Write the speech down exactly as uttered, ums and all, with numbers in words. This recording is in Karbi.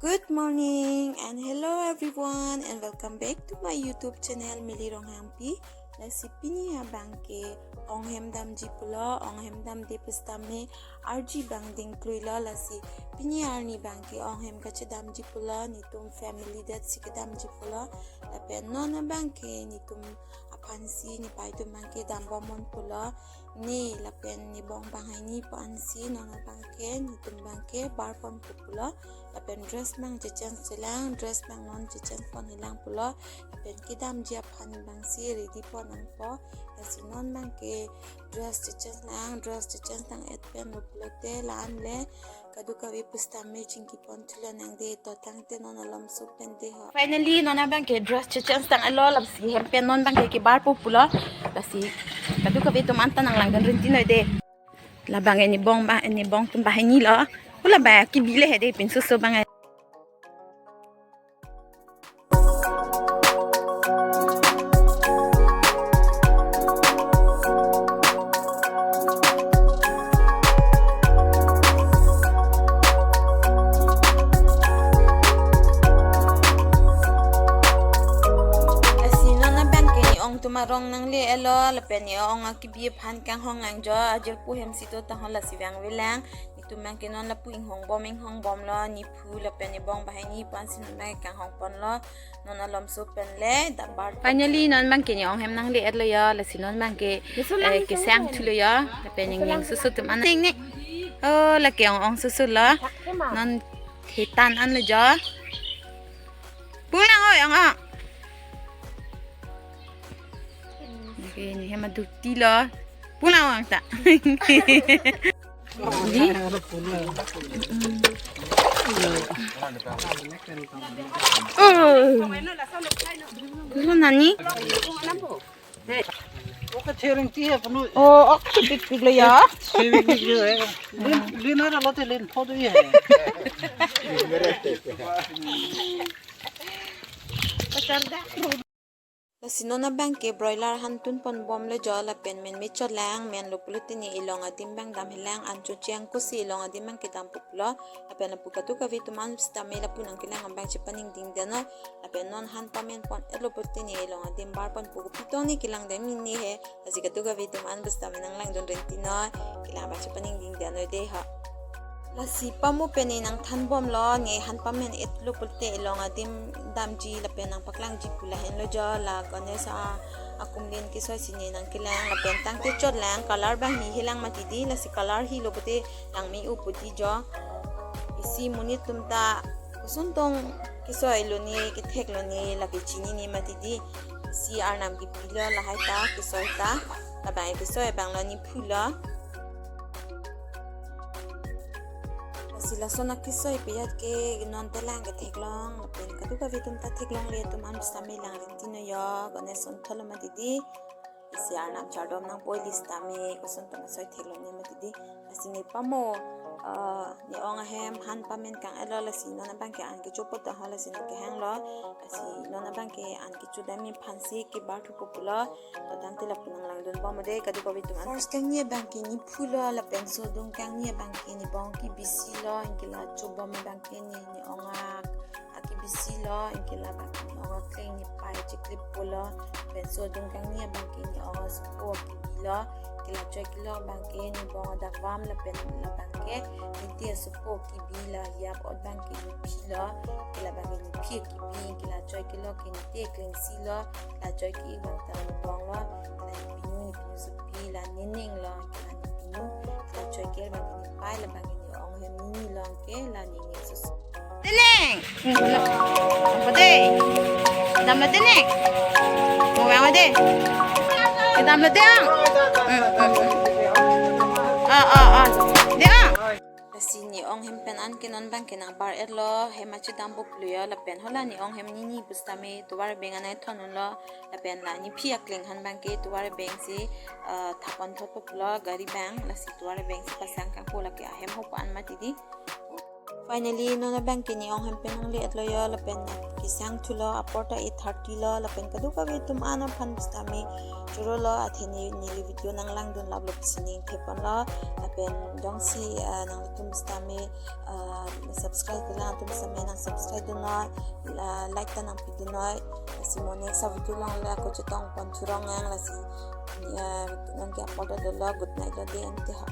Good morning and hello everyone and welcome back to my YouTube channel Mili Ronghangpi. Lasi pini abangke ong hem damji pulo, ong hem damde pusitame arji abang dingklui lo. Lasi pini arni abangke ong hem kachedamji pulo, netum family det si kedamji pulo. Lapen non abangke netum aphansi nepei atum abangke dambom un pulo. Ne lapen nebong banghini pu ansi non abangke netum abangke barpon pu pulo. Lapen dress abang chechange chelang, dress abang non chechange pon helang pulo. Lapen kedamji aphan abangsi ready pon nangpo. Lasi non abangke dress chechange lang, dress chechange tang-et pen lo pulote la-an le kadokave pusitame chingki pon thulo nang de, to tangte non alomso pen de ho. Finally non abangke dress chechange tang-et lo, lasi hem pen non abangke kebarpo pulo. Lasi kadokave atum anta nanglangdun rinti noi de. Labang ini bong ba, ini bong atum banghini lo. Pu labang kebi le he de pinsoso abang. Lasi non abangke ne-ong atum arong nangle-et lo, lapen ne-ong akebi aphan kanghong nangjo, ajirpo hem si do tang ho, lasi vangve lang. Netum abangke non lapu inghongbom inghongbom lo, nephu lapen nebong banghini pu ansi non abangke kanghong pon lo. Non alomso pen le dabar. Finally non abangke ne-ong hem nangle-et lo yo, lasi non abangke, eh, kesang thulo yo, lapen ning ning soso atum an ning ning. Oh, lake ong ong soso lo. Non hetan an lo jo. Pulang oi, ong ong. Oke, ne hem aduti lo. Pulang ong ta. Di? Oh. Kusun nani? Oke, thering ti ya, penuh. Oh, ok, tipik-tik lo ya. Thering ti ya. Lin, lin ada lote lin photo ya. Lasi non abangke broiler hantun pon bom lo jo, lapen men mechot lang, men lo pulote ne elong adim abang dam helang, an chocheng kosi elong adim abangke dampo pulo. Lapen lapu kadokave atum an sitame lapu nangkelang abang chepaningding dano. Lapen non han pamen pon-et lo pulote ne elong adim barpon pu, kopi tong ne kelang dam ne he. Lasi kadokave atum an pusitame nanglangdun rinti noi, kelang abang chepaningding dano de ha. Lasi pamo pen ne nangthan bom lo, ne han pamen-et lo pulote elong adim damji lapen nangpaklangji pu lahenlo jo, la Ganesh a, akumlin kesoi si ne nangkelang, lapen tangte chot lang, color abang hi helang mati di, lasi color hi lo pulote langme-o pu di jo. Isi monit atum ta koson tong kesoi lo ne, kethek lo ne, lake chinine mati di. Isi arnam kepi lo lahai ta, kesoi ta. Labang kesoi abang lo nephu lo. Lasi lason akesoi piyat ke non telang ketheklong, lapen kadokave atum ta theklongle atum an pusitame lang rinti noi yo, Ganesh son tholo mati di. Isi arnam chardom nangpo ili sitame, koson tong soi thek lo ne mati di. Lasi ne pamo, ah, ne-ong ahem han pamen kang-et lo, lasi non abangke an kecho po tang ho, lasi nangkehang lo. Lasi non abangke an kecho dam aphansi kebar thupo pulo. To tangte lapu nanglangdun bom de, kadokave atum an. First kangni abangke nephu lo, lapen sodung kangni abangke nebong kebisi lo, anke la chobom abangke ne, ne-ong a akebisi lo, anke labangke ne-ong akleng nepei cheklipo lo, pen sodung kangni abangke ne-ong asopo kebi lo, anke la choi kelong abangke nebong adakvam lapen labangke niti asopo kebi, la yap ot abangke nephi lo, anke labangke nephi kebi, anke la choi kelong ke niti aklengsi lo, la choi ke abang ta nebong lo, anke la nepinu, nepinu sopi, la nening lo, anke la nepinu, anke la choi ke abangke nepei, labangke ne-ong hem nini lo, anke la nening soso. Teneng. Apa deh? Kedam lo teneng. Mau yang apa deh? Kedam lo teneng. Hmm, hmm. Ah, ah, ah. Deh, ah. Lasi ne-ong hem pen an ke non abangke nangbar-et lo, hem achi dampo pulo yo, lapen hala ne-ong hem nini pusitame tovar abeng anai thon lo, lapen la nephi akleng han abangke tovar abeng si, ah, thapon thotpo pulo gari abang, lasi tovar abeng si pasang kangpo, lake ahem hopo an mati di. Finally, non abang ke ne-ong hem pen nangle-etlo yo, lapen kesang thulo, apor ta eight thirty lo, lapen kadokave atum an aphan sitame choro lo, athe ne neli video nanglangdun laplo pusi ning thepon lo, lapen jongsi, ah, nanglitum sitame, ah, subscribe kelang atum sitame nang subscribe dunnoi, ah, like ta nangpi dunnoi, lasi mo next a-video along le ako chetong pon thurong nang lasi, ah, non ke apor ta dolo, good night lo de ante ha.